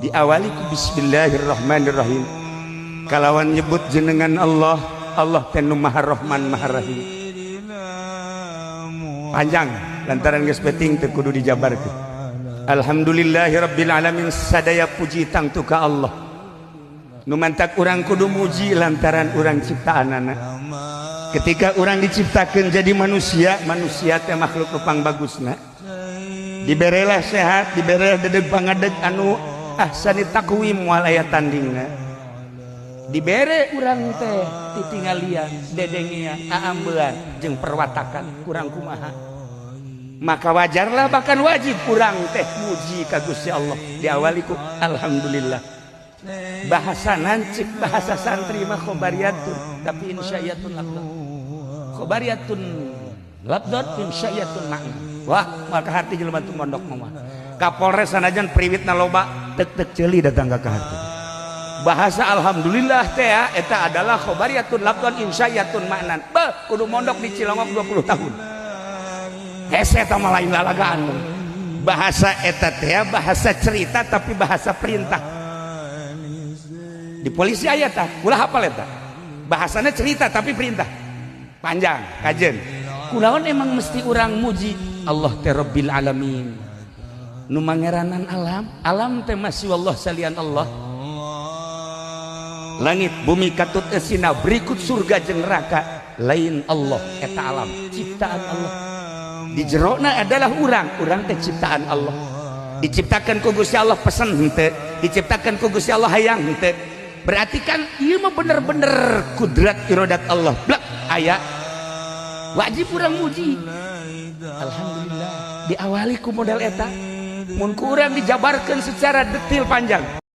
Diawali ku bismillahirrahmanirrahim, kalawan nyebut jenengan Allah. Allah teh nu Maha Rahman, Maha Rahim. Panjang lantaran geus penting, teu kudu dijabarkeun. Alhamdulillahirabbil alamin, sadaya puji tangtu ka Allah. Nu mantak urang kudu muji lantaran urang ciptaanana. Ketika urang diciptakan jadi manusia, manusia teh makhluk nu pangbagusna. Diberelah sehat, diberelah dedeg pangadeg anu ahsani taqwim, moal aya tandingna. Dibere urang teh titinggalian, dedengean, aambean jeung perwatakan kurang kumaha. Maka wajarlah, bahkan wajib urang teh muji ka Gusti Allah. Diawali ku alhamdulillah. Bahasa nancik, bahasa santri mah khobariyatun tapi insya'iyatun lafdzan, khobariyatun lafdzan insya'iyatun makna. Wah, maka harti jelema teu mondok mah. Kapolres sanajan priwitna loba, tek-tek ceuli datang ka harti. Bahasa alhamdulillah teh eta adalah khobariyatun lafdzan insya'iyatun maknan. Beh, kudu mondok di Cilongok 20 tahun. Hese eta mah, lain lalagaan. Bahasa eta teh bahasa cerita tapi bahasa perintah. Di polisi aya tah, ulah hafal eta. Bahasanya cerita tapi perintah. Panjang kajen. Kunaon emang mesti urang muji Allah teh Rabbil alamin, nu mangeranan alam? Alam teh masih Allah, salian Allah. Langit bumi katut esina berikut surga jeung neraka lain Allah. Eta alam ciptaan Allah. Di jerona adalah urang. Urang teh ciptaan Allah. Diciptakan ku Gusti Allah pesen henteu, diciptakan ku Gusti Allah hayang henteu. Berarti kan ieu mah bener-bener kudrat irodat Allah. Blak aya, wajib urang muji alhamdulillah. Diawali ku model eta. Mun ku urang dijabarkan secara detail panjang.